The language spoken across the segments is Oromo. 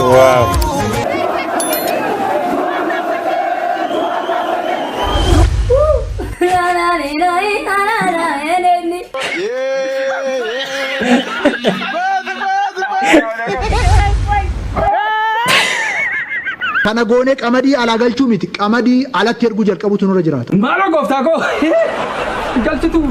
Wow. Kana goonee qamadii alaa galchuu miti qamadii alatti erguu jalqabuutu nurra jiraata. Maaloo gooftaa koo galchitu.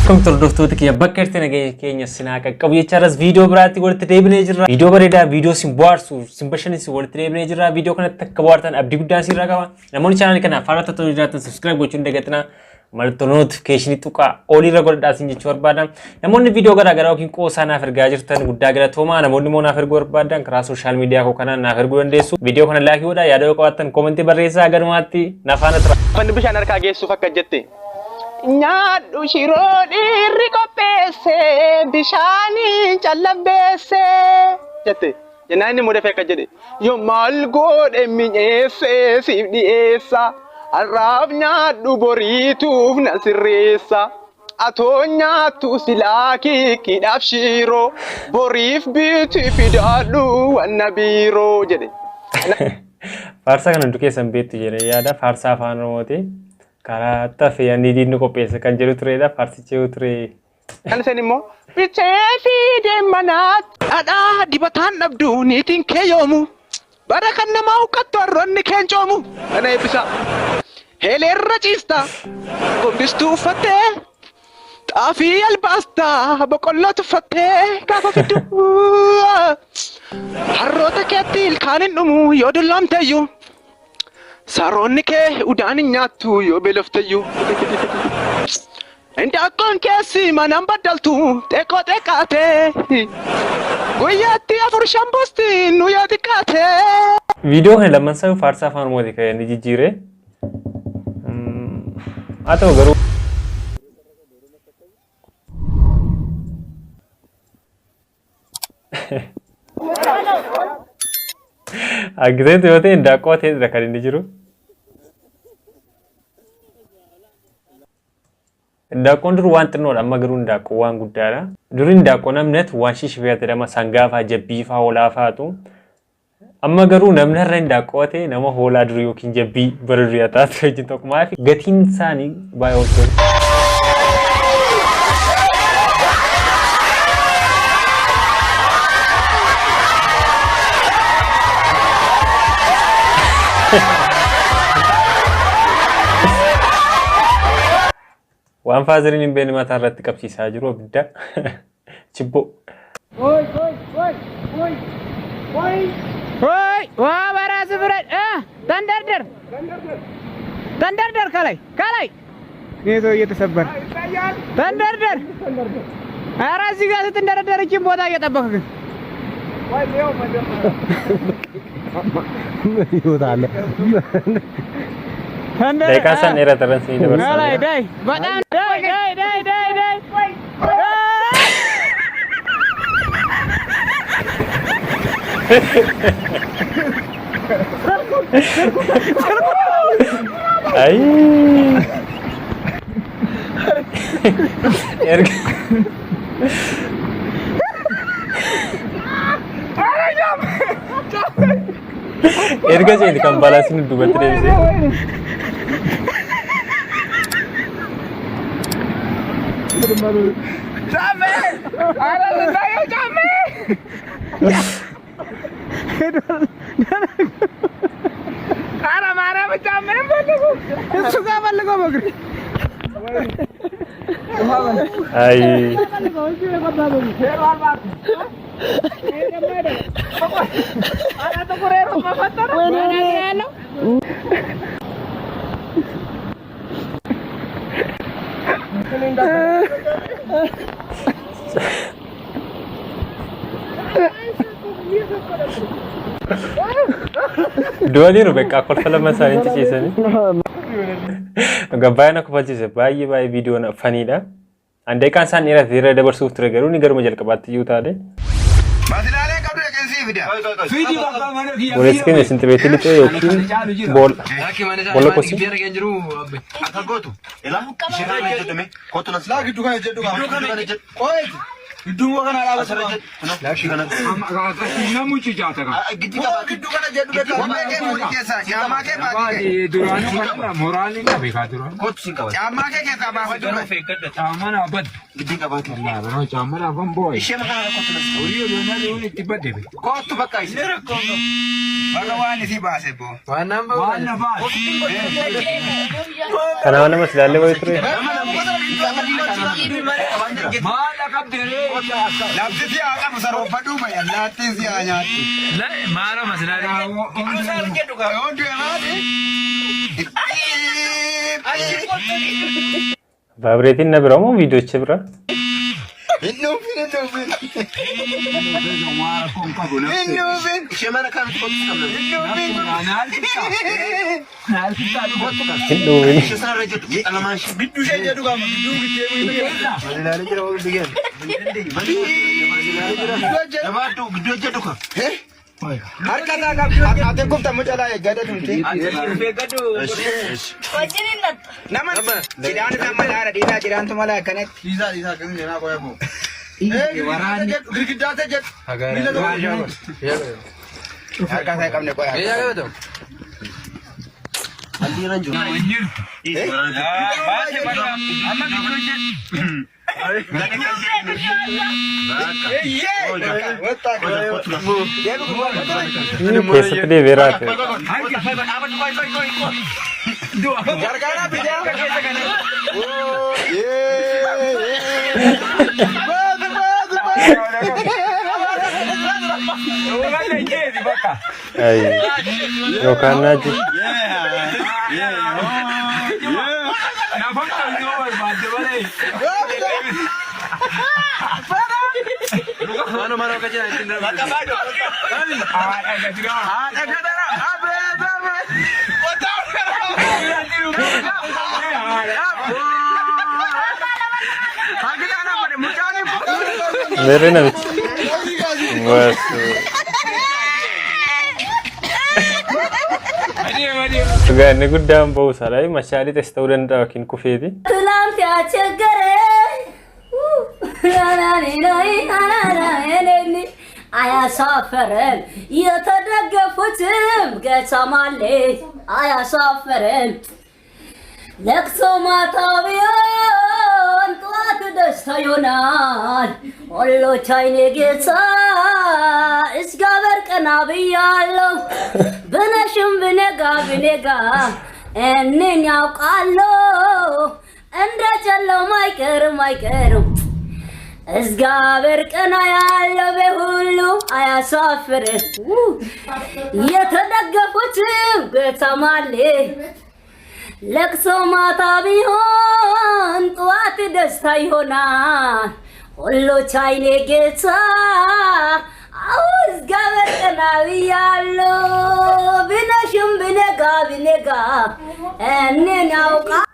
Akkamitti hordoftoota kiyya bakka jirtan nageenya keenya sinaa qaqqabu jecha irras viidiyoo biraatti walitti deebinee jirra. Viidiyoo bareedaa viidiyoo sin bohaarsu sin bashannansiisu walitti deebinee jirra. Viidiyoo kanatti akka bohaartan abdii guddaan sirraa qaba. Namoonni chaanaalii kana faana tattoo jiraatan subscribe gochuun dagatinaa. Mallattoo notification tuqaa oliirra godhadhaa sin jechuu barbaada. Namoonni viidiyoo garaa garaa yookiin qoosaa naaf ergaa jirtan guddaa galatoomaa. Namoonni immoo naaf erguu barbaadan karaa sooshaal miidiyaa koo kanaan naaf erguu dandeessu. Viidiyoo kana laayikii godhaa yaada yoo qabaattan koomentii barreessaa galumaatti na faana tura. Uffanni bishaan harkaa geessuuf akka jette. Nyaadhu shiroo dhiirri qopheesse bishaaniin callabbeesse jette. Jennaan inni immoo dafee akka jedhe yoo maal godhe mi'eesse siif dhi'eessa har'aaf nyaadhu boriituuf na sirreessa. Atoo nyaattu silaa kiikkiidhaaf shiroo boriif biti fidaadhu wanna biiroo jedhe. Faarsaa kana hundi keessan beektu jedhee yaada. Faarsaa afaan Oromooti. Karaa tafe ani diinni qopheesse kan jedhu turedha. Faarsichi yoo ture. Kan isheen immoo bitee fiidee manaatti. Dhadhaa dibataan dhabdu niitiin kee yoomu. Bara kan namaa huqqattu harroonni keen coomu. Kana eebbisaa. Heeleerra ciista. Gombistuu uffattee. Xaafii albaasta. Boqqolloo tuffattee gaafa fiddu. Harroota keetti ilkaan hin dhumu yoo dulloomteyyuu. Saroonni kee udaan hin nyaattu yoo beelofteyyuu. Indaaqqoon keessi manaan baddaltu xiqqoo xiqqaate. Guyyaatti afur shan buusti nu yoo xiqqaate. Viidiyoo kana lamman isaa faarsaa afaan Oromooti kan inni jijjiire. Haa ta'u garuu. Argiteetu yoo ta'e indaaqqoo ta'edha kan inni jiru. Indaaqqoon dur waan xinnoodha amma garuu indaaqqoon waan guddaadha. Dur indaaqqoo namni hatu waan shishifeetu jedhama sangaa fa'aa jabbii fa'aa hoolaa fa'aatu. Amma garuu namni har'a indaaqqoo hate nama hoolaa durii yookiin jabbii bara durii hataatu wajjin tokko maaliif gatiin isaanii baay'ee ol ture. Waan faazariin hin beekne mataa irratti qabsiisaa jiru abidda. Chibboo. Hoi, waa baraasi bira ተንደርደር ተንደርደር ከላይ ከላይ ይሄ ሰው እየተሰበረ ተንደርደር። ኧረ እዚህ ጋር ስትንደረደር ይህችን ቦታ እየጠበቅህ ግን ተንደር Daqiiqaan isaan dheerata irra isinii dabarsaa ከላይ jira. ዳይ በጣም ዳይ ዳይ ዳይ ዳይ ዳይ Ayii. Erga erga seeti kan baalaansiin duubatti deebisee. እሱ ጋር ፈልገው በእግር Ayii. Du'aniiru beekaa kolfa lama isaanii ciciisanii. Dhugaa baay'ee na kofalchiise baay'ee baay'ee viidiyoon faniidha. An daqiiqaan isaan dheerate irra dabarsuuf ture garuu ni garuma jalqabaatti iyyuu taate. Masilaalee qabdu dhaqeensi. Fidi bakka mana kiyya. Obboleessi keenya isin xibeetti lixee yookiin boolla boolla kosii. Akka gootu. Ilaa ishee kana jedhume kootu nas. Laa gidduu kana jedhu. Gidduu kana jedhu. Qo'eeti. Gidduu kana dhaabatu. Asirra jedhu. Laashii kana. Namu cicaata kan. Gidduu kana gidduu kana jedhu. Caammaa kee fuudhi keessaa. Caammaa kee baatee. Duraanuu kana moraalli qabe kaa duraan. Kootu siin qabata. Caammaa kee keessaa baafadhu. Caammaa naa baddu. Gidduu qabaatu. Wallaahi caammaa naa ban boo'e. Ishee kana kootu nas. Horii odoo na dhiyoon itti badde be. Kootu bakka ishee. Baga waan isii baase boo. Waan na baase. Kanaaf nama silaallee wayii ture. Maal qabdee? Lafti si haa qabu saroonfadhuu bayi allaattiin si haa nyaattu. Maal amma silaallee. Yoo du'e maali? Vaabireetiin na bira moo viidiyoocha bira? Hin dhuufin hin dhuufin. Hin dhuufin. Ishee mana kamitti kootu si qabna. Hin dhuufin. Hin dhuufin. Ishee sanarra jedhu. Alamaan ishee. Gidduu ishee jedhu qaba. Gidduu giddee Ilaalee jira waan biyyan. Jabaadhu gidduu jedhu ka. Harka isaa qabdu. Ati kufta mucaa laa eeggata tumti. Nama cidhaan isaa malaadha dhiisaa cidhaantu mala akkanatti. Dhiisaa dhiisaa akkasii jedhaa qoya koo. Girgiddaa ta'e jedhu. Harka isaa qabne qoya. Halli jiru. Keessatti deebi'eeraa ta'e. Gargaaraa bitaa. Yookaan naaji. Meerre namichi. Wasu. Dhugaa inni guddaan ba'u isaa mashaalii ta'es ta'uu danda'a yookiin kufeeti. ትላንት ያቸገረ አያሳፈረም፣ የተደገፉትም ገቻማሌ አያሳፈረም። ለቅሶ ማታ ቢሆን ጠዋት ደስታ ይሆናል። ሁሉ ቻይኔ ጌታ እግዚአብሔር ቀና ብያለሁ። ብነሽም ብነጋ ብነጋ እንን ያውቃለሁ። እንደ ጨለማ አይቀርም አይቀርም እግዚአብሔር ቀና ያለው በሁሉ አያሳፍርም። የተደገፉትም ገተማሌ ለቅሶ ማታ ቢሆን ጠዋት ደስታ ይሆናል። ሁሉ ቻይኔ ጌታ አዎ እግዚአብሔር ቀና ብያለሁ። ብነሽም ብነጋ ብነጋ እንን ያውቃል።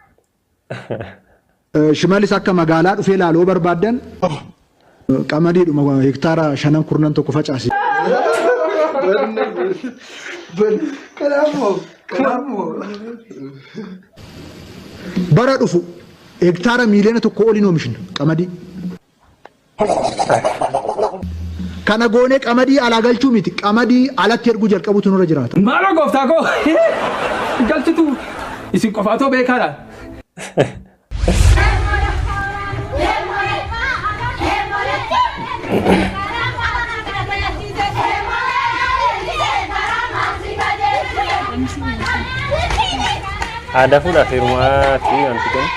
Shimallis akka magaalaa dhufee ilaaluu barbaaddan qamadiidhuma hektaara shanan kurnan tokko facaasi. Bara dhufu hektaara miiliyoona 1 oliin oomishna qamadii. Kana goonee qamadii alaa galchuu miti qamadii alatti erguu jalqabutu nurra jiraata. Maaloo gooftaa koo galchitu isin qofaatoo beekaadha. Aadaa fuudhaaf heerumaati wanti kun.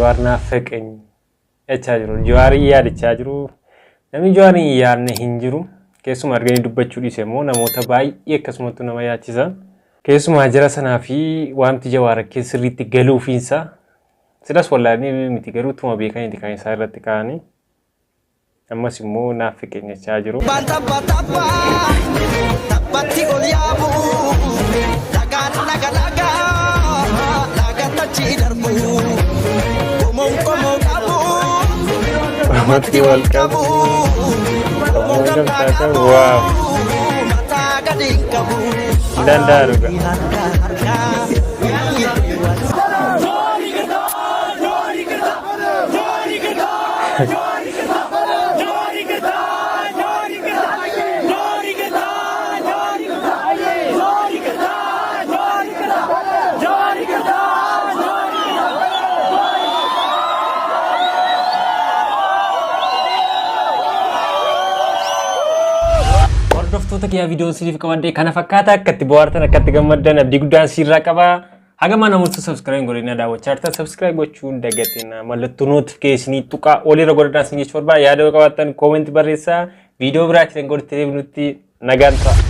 Jawaar naafaqany jechaa jiru. Jawaarin yaadachaa jiru. Namni Jawaarin hin yaadne hin jiru. Keessumaa arganii dubbachuu dhiise immoo namoota baay'ee akkasumattuu nama yaachisa. Keessumaa jara sanaa fi wanti Jawaar akka sirriitti galuufiinsa silas wallaalanii miti garuu tuma beekaniiti kan isaa irratti ka'anii. Ammas immoo naaffiqe jechaa jiru. Abbaan tabba tabba tabbatti ol yaabu dhagaan laga laga lagatti achi darbu qomoon qomoo qabu Namatti wal qabu. qomoon gamtaa qabu Waaw. mataa gadi hin qabu. Hin danda'a dhugaa. Harka harka. Hordoftoota kiyyaa viidiyoon siiniif qabadhe kana fakkaata akka itti bohaartan akka itti gammaddan abdii guddaan siirraa qaba. Haga mana namoota subscribe godhina daawwachaa jirtan subscribe gochuun dagatina mallattoo notification tuqaa olirra godhadhaa isin jechuu barbaada yaada yoo qabaattan comment barreessaa viidiyoo biraatiin godhatti deebinutti nagaan ta'a.